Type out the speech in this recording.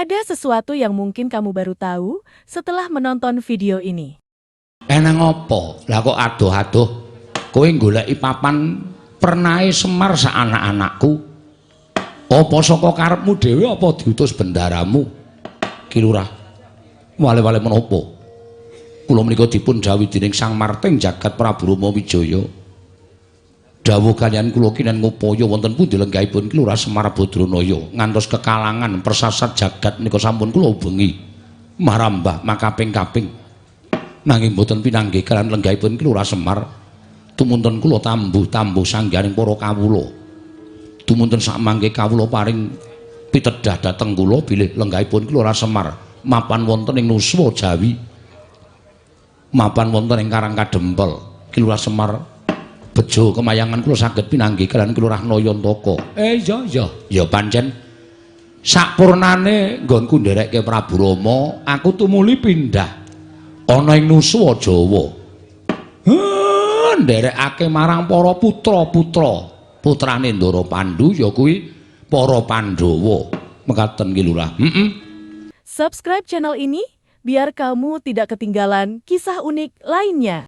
Ada sesuatu yang mungkin kamu baru tahu setelah menonton video ini. Eneng apa? Lah kok adoh-adoh kowe goleki papan pernahe Semar sak anak-anakku? Apa saka karepmu dhewe apa diutus bendaramu? Ki Lurah. Wale-wale menapa? Kula menika dipun dhawuhi dening Sang Marting Jagat Prabu Rama Wijaya. Dawuh kaliyan kula kinen ngupaya wonten pundi lenggahipun Ki Lurah Semar Badranaya ngantos kekalangan persasat jagat menika sampun kula ubengi marambah makaping-kaping. Nanging boten pinanggih kaliyan lenggahipun Ki Lurah Semar. Tumunten kula tambuh-tambuh sangganing para kawula. Tumunten sakmangke kawula paring pitedah dhateng kula bilih lenggahipun Ki Lurah Semar mapan wonten ing Nuswa Jawi. Mapan wonten ing Karang Kadempel. Ki Lurah Semar bejo kemayangan kula saged pinanggih kaliyan Ki Lurah Nayantaka. Iya iya, ya pancen sakpurnane nggonku nderekke Prabu Rama, aku tumuli pindah ana ing Nuswa Jawa. Nderekake marang para putra-putra putrane Ndara Pandu ya kuwi para Pandhawa. Mekaten Ki Lurah. Heeh. Subscribe channel ini biar kamu tidak ketinggalan kisah unik lainnya.